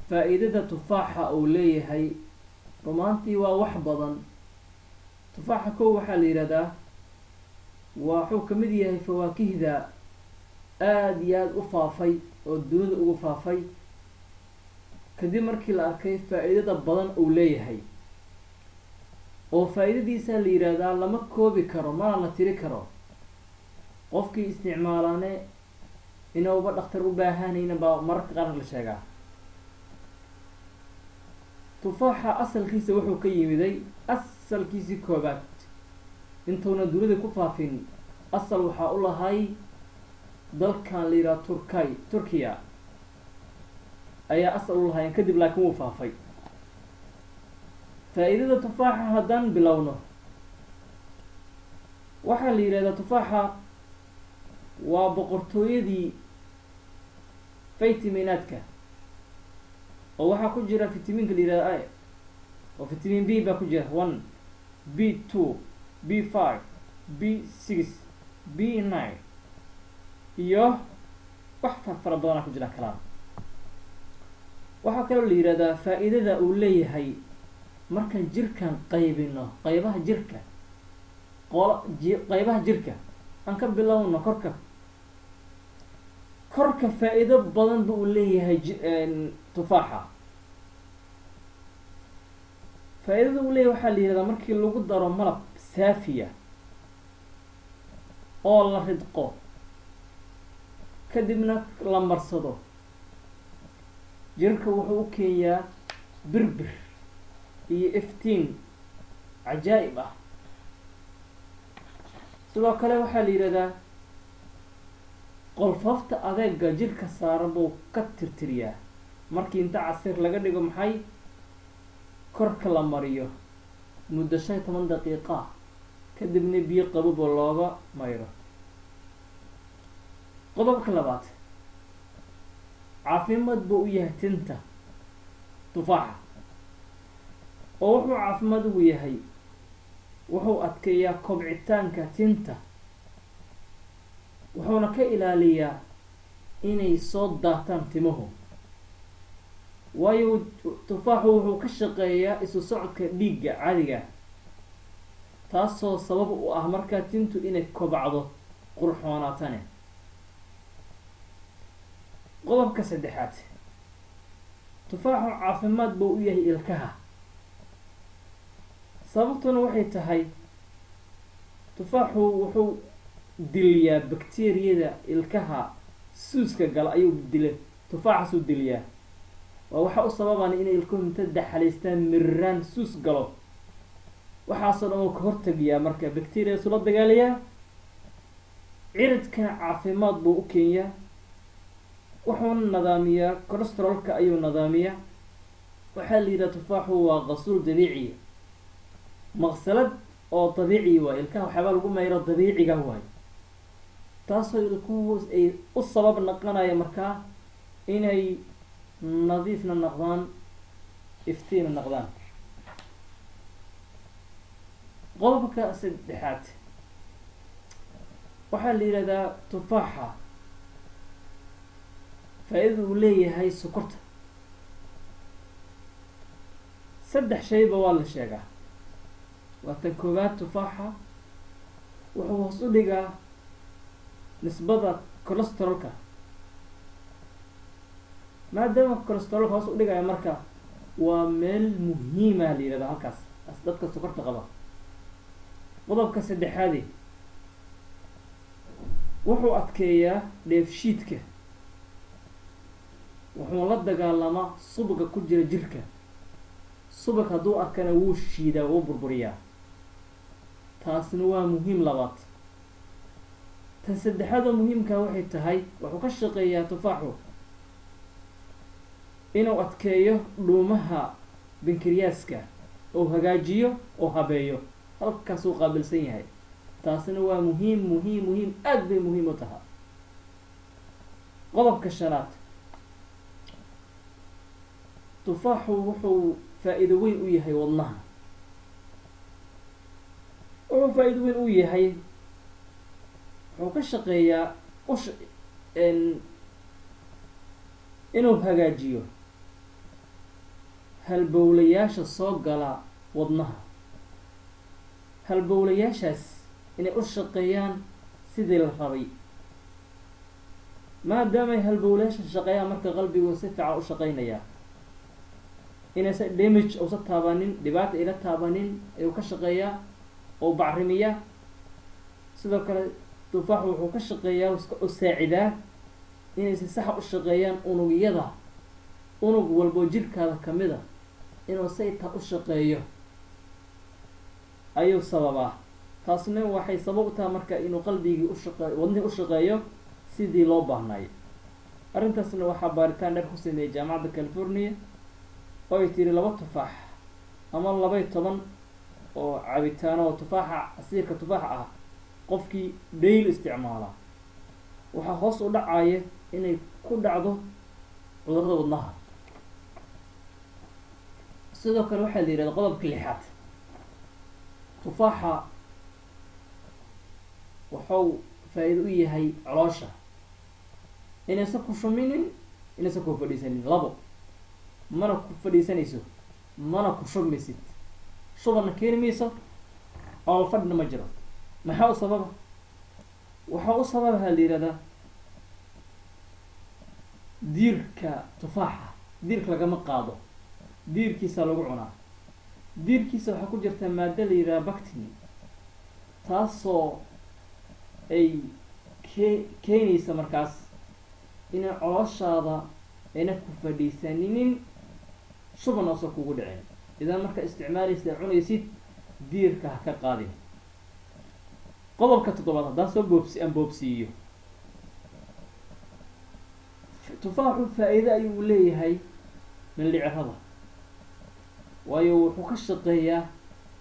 Faa-iidada tufaaxa uu leeyahay rumaantii waa wax badan. Tufaaxa kow waxaa la yihahdaa waxuu ka mid yahay fawaakihda aada iyo aada u faafay oo dunida ugu faafay, kadib markii la arkay faa-iidada badan uu leeyahay, oo faa-iidadiisa la yihahdaa lama koobi karo, mana la tiri karo. Qofkii isticmaalaane inuuba dhakhtar u baahanayna baa mararka qaar la sheegaa. Tufaaxa asalkiisa wuxuu ka yimiday asalkiisii koobaad intuuna dunida ku faafin, asal waxaa u lahay dalkan la yidhaha Turkay, Turkiya ayaa asal u lahaayeen, kadib laakiin wuu faafay. Faa-iidada tufaaxa haddaan bilowno, waxaa la yidhahdaa tufaaxa waa boqortooyadii fitaminaadka, oo waxaa ku jira fitamiinka la yihahda A oo vitamin B baa ku jira, 1, B2, B5, B6, B9 iyo wax fara badanaa ku jira kalaan. Waxaa kaloo la yihahdaa faa-iidada uu leeyahay, markaan jirkan qaybino qaybaha jirka, qolo qaybaha jirka aan ka bilowno korka. Korka faa-iido badan ba uu leeyahay tufaaxa. Faa-iidada uu leeyahay waxaa la yihahdaa markii lagu daro malab saafiya oo la ridqo, kadibna la marsado jirka, wuxuu u keenyaa birbir iyo iftiin cajaa'ib ah. Sidoo kale waxaa la yihahdaa qolfoofta adeega jirka saaran buu ka tirtiriyaa markii inta casir laga dhigo maxay korka la mariyo muddo 15 daqiiqa, kadibna biyo qabobo looga mayro. Qodobka labaad, caafimaad buu u yahay tinta tufaaxa, oo wuxuu caafimaad ugu yahay wuxuu adkeeyaa kobcitaanka tinta, wuxuuna ka ilaaliyaa inay soo daataan timuhu, waayo tufaaxu wuxuu ka shaqeeyaa isu socodka dhiigga caadiga, taasoo sabab u ah markaa tintu inay kobacdo, qurxoonaatane. Qodobka saddexaad, tufaaxu caafimaad buu u yahay ilkaha. Sababtuna waxay tahay tufaaxu wuxuu diliyaa bakteriyada ilkaha suuska gala ayuu dila, tufaaxaasuu diliyaa. Waa waxaa u sababan inay ilkuhu inta daxalaystaan, miriraan, suus galo. Waxaasoo dhan uu ka hortegayaa, marka bacteriyaasuu la dagaalayaa. Ciridkana caafimaad buu u keenyaa, wuxuuna nadaamiyaa cholesterolka ayuu nadaamiyaa. Waxaa la yidhaha tufaaxu waa qasuul dabiiciya, maqsalad oo dabiici waay, ilkaha waxyaabaa lagu mayro dabiiciga waay, taasoo ilkuhu ay u sabab naqanaya markaa inay nadiifna noqdaan, iftiinna noqdaan. Qodobka saddexaad, waxaa la yidhahdaa tufaaxa faa-idada uu leeyahay sokorta saddex shayba waa la sheegaa. Waa tan koowaad, tufaaxa wuxuu hoos u dhigaa nisbada cholesterolka. Maadaama cholesterolka hoos u dhigaya, marka waa meel muhiima la yihahda halkaas as dadka sokorta qaba. Qodobka saddexaadi, wuxuu adkeeyaa dheefshiidka, wuxuu la dagaalamaa subagga ku jira jirka. Subag hadduu arkana wuu shiidaa, wuu burburiyaa. Taasna waa muhiim labaad. Tan saddexaad oo muhiimkaa waxay tahay wuxuu ka shaqeeyaa tufaaxu inuu adkeeyo dhuumaha bankriyaaska, oo hagaajiyo oo habeeyo, halkaasuu qaabilsan yahay. Taasna waa muhiim, muhiim, muhiim, aada bay muhiim u tahay. Qodobka shanaad, tufaaxu wuxuu faa-iido weyn u yahay wadnaha. Wuxuu faa-iido weyn u yahay, wuxuu ka shaqeeyaa inuu hagaajiyo Halbowlayaasha soo gala wadnaha, halbowlayaashaas inay u shaqeeyaan sidii la rabay. Maadaamay halbowlayaasha shaqeeyaan, marka qalbigu si fiican u shaqeynayaa, inaysan damage uusa taabanin, dhibaata ila taabanin ayuu ka shaqeeyaa oo bacrimiyaa. Sidoo kale tufaaxu wuxuu ka shaqeeyaa oo saacidaa inay si saxa u shaqeeyaan unugyada, unug walbo jirkaada kamida inuu sayta u shaqeeyo ayuu sababaa. Taasna waxay sabab u tahay marka inuu qalbigii ushaqe, wadnihii u shaqeeyo sidii loo baahnaayo. Arrintaasna waxaa baaritaan dheer ku sameeyey Jaamacadda California, oo ay tiri 2 tufaax ama 12 oo cabitaano oo tufaaxa, casiirka tufaaxa ah, qofkii daily isticmaala waxaa hoos u dhacaya inay ku dhacdo cudurrada wadnaha. Sidoo kale waxaa la yihahda, qodobka lixaad, tufaaxa wuxuu faa-iido u yahay caloosha, inaysan ku shuminin, inaysan ku fadhiisanin. Labo mana ku fadhiisanayso, mana ku shubmaysid, shubanna keeni mayso, calool fadhina ma jiro. Maxaa u sababa? Waxaa u sababaha la yihahdaa diirka tufaaxa. Diirka lagama qaado, diirkiisa lagu cunaa. Diirkiisa waxaa ku jirta maado la yidhaha pectin, taasoo ay keenaysa markaas inay calooshaada ayna ku fadhiisaninin, shuban oosa kugu dhicin. Idan marka isticmaalaysid, a cunaysid, diirka ha ka qaadin. Qodobka toddobaad haddaan soo boobsi aan boobsiiyo, tufaaxu faa-iide ayuu leeyahay mindhicirada, waayo wuxuu ka shaqeeyaa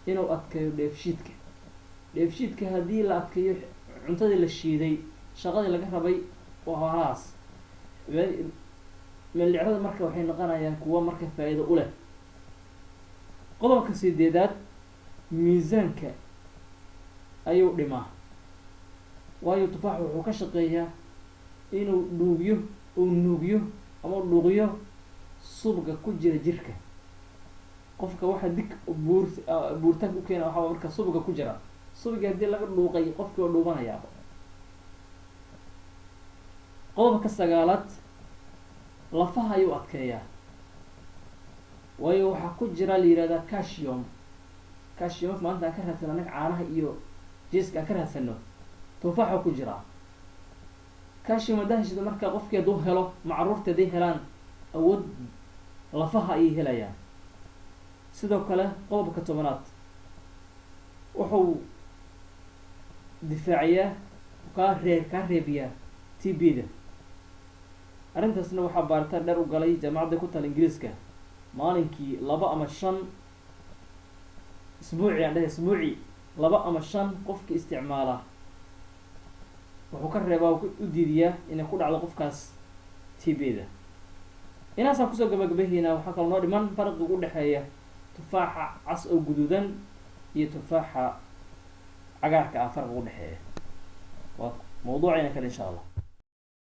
inuu adkeeyo dheefshiidka. Dheefshiidka haddii la adkeeyo, cuntadii la shiiday shaqadii laga rabay waa holahaas. Mindhicirada marka waxay noqonayaan kuwa marka faa-iido u leh. Qodobka sideedaad, miisaanka ayuu dhimaa, waayo tufaaxu wuxuu ka shaqeeyaa inuu dhuugyo, uu nuugyo ama dhuuqyo subga ku jira jirka qofka. Waxaa dig buur buuritaanka u keena waxaa marka subga ku jira. Subgii haddii laga dhuuqay, qofkii waa dhuubanayaaba. Qodobka sagaalaad, lafaha ayuu adkeeyaa, waayo waxaa ku jira la yihahdaa calcium. Calcium maanta aan ka raadsano anaga caanaha iyo jiiska aan ka raadsano, tufaaxa ku jiraa calcium. Haddaa heshida marka, qofkii hadduu helo, macruurta hadday helaan, awood lafaha ayay helayaan. Sidoo kale qodobka 10aad, wuxuu difaaciyaa, kaa reebiyaa TB da. Arrintaasna waxaa baaritaan dheer u galay jaamacadda ku taal Ingiriiska. Maalinkii 2 ama 5, isbuucii aan dhahay, isbuucii 2 ama 5 qofki isticmaala, wuxuu ka reebaa, u diidiyaa inay ku dhacdo qofkaas TB da. Inaasaan kusoo gabagabahaynaa. Waxaa kaloo noo dhiman farqiga u dhexeeya tufaaxa cas oo guduudan iyo tufaaxa cagaarka ah, farqiga udhexeeya waa mawduucayna kale, insha Allah.